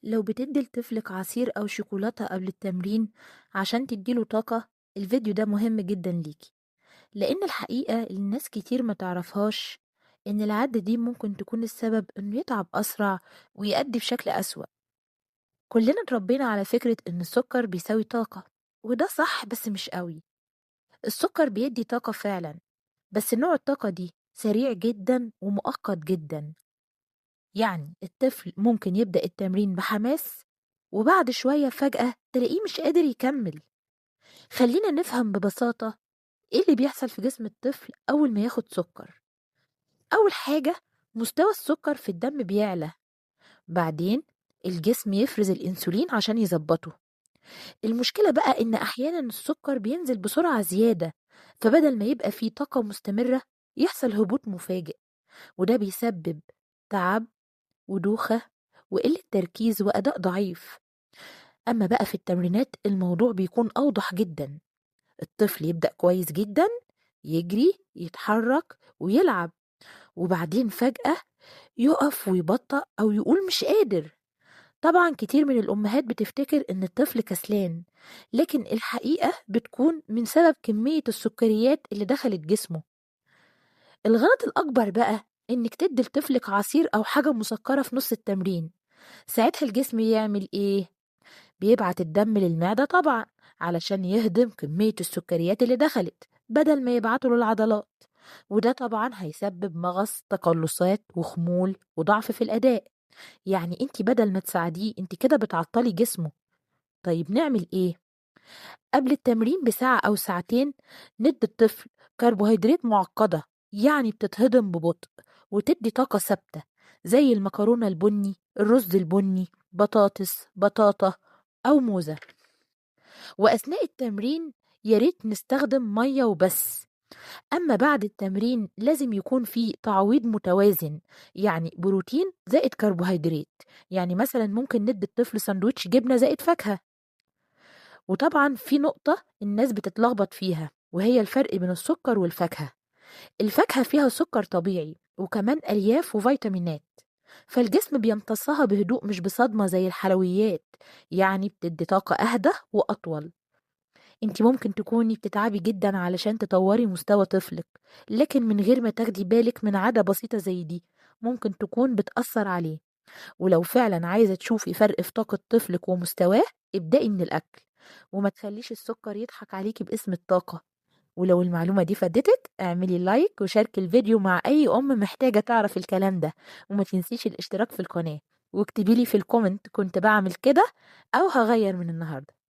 لو بتدي لطفلك عصير أو شوكولاتة قبل التمرين عشان تديله طاقة، الفيديو ده مهم جدا ليكي، لأن الحقيقة الناس كتير ما تعرفهاش إن العادة دي ممكن تكون السبب إنه يتعب أسرع ويأدي بشكل أسوأ. كلنا اتربينا على فكرة إن السكر بيساوي طاقة، وده صح بس مش قوي. السكر بيدي طاقة فعلا، بس نوع الطاقة دي سريع جدا ومؤقت جدا. يعني الطفل ممكن يبدأ التمرين بحماس وبعد شوية فجأة تلاقيه مش قادر يكمل. خلينا نفهم ببساطة إيه اللي بيحصل في جسم الطفل أول ما ياخد سكر. أول حاجة، مستوى السكر في الدم بيعلى، بعدين الجسم يفرز الأنسولين عشان يظبطه. المشكلة بقى إن أحيانا السكر بينزل بسرعة زيادة، فبدل ما يبقى فيه طاقة مستمرة يحصل هبوط مفاجئ، وده بيسبب تعب ودوخة وقلة تركيز وأداء ضعيف. أما بقى في التمرينات الموضوع بيكون أوضح جدا. الطفل يبدأ كويس جدا، يجري يتحرك ويلعب، وبعدين فجأة يقف ويبطأ أو يقول مش قادر. طبعا كتير من الأمهات بتفتكر إن الطفل كسلان، لكن الحقيقة بتكون من سبب كمية السكريات اللي دخلت جسمه. الغلط الأكبر بقى إنك تدي لطفلك عصير أو حاجة مسكرة في نص التمرين. ساعتها الجسم يعمل إيه؟ بيبعت الدم للمعدة طبعا علشان يهضم كمية السكريات اللي دخلت بدل ما يبعته للعضلات، وده طبعا هيسبب مغص، تقلصات وخمول وضعف في الأداء. يعني انت بدل ما تساعديه انت كده بتعطلي جسمه. طيب نعمل ايه؟ قبل التمرين بساعة أو ساعتين ندي الطفل كربوهيدرات معقدة، يعني بتتهضم ببطء وتدي طاقة ثابتة، زي المكرونة البني، الرز البني، بطاطس، بطاطا أو موزة. وأثناء التمرين ياريت نستخدم مية وبس. أما بعد التمرين لازم يكون في تعويض متوازن، يعني بروتين زائد كربوهيدرات. يعني مثلا ممكن ندي الطفل سندوتش جبنة زائد فاكهة. وطبعا في نقطة الناس بتتلخبط فيها، وهي الفرق بين السكر والفاكهة. الفاكهة فيها سكر طبيعي وكمان ألياف وفيتامينات، فالجسم بيمتصها بهدوء مش بصدمة زي الحلويات، يعني بتدي طاقة أهدى وأطول. انت ممكن تكوني بتتعبي جدا علشان تطوري مستوى طفلك، لكن من غير ما تاخدي بالك من عادة بسيطة زي دي ممكن تكون بتأثر عليه. ولو فعلا عايزة تشوفي فرق في طاقة طفلك ومستواه، ابدأي من الأكل، وما تخليش السكر يضحك عليكي باسم الطاقة. ولو المعلومة دي فادتك اعملي like وشاركي الفيديو مع أي أم محتاجة تعرف الكلام ده، وما تنسيش الاشتراك في القناة، واكتبي لي في ال comment كنت بعمل كده أو هغير من النهاردة.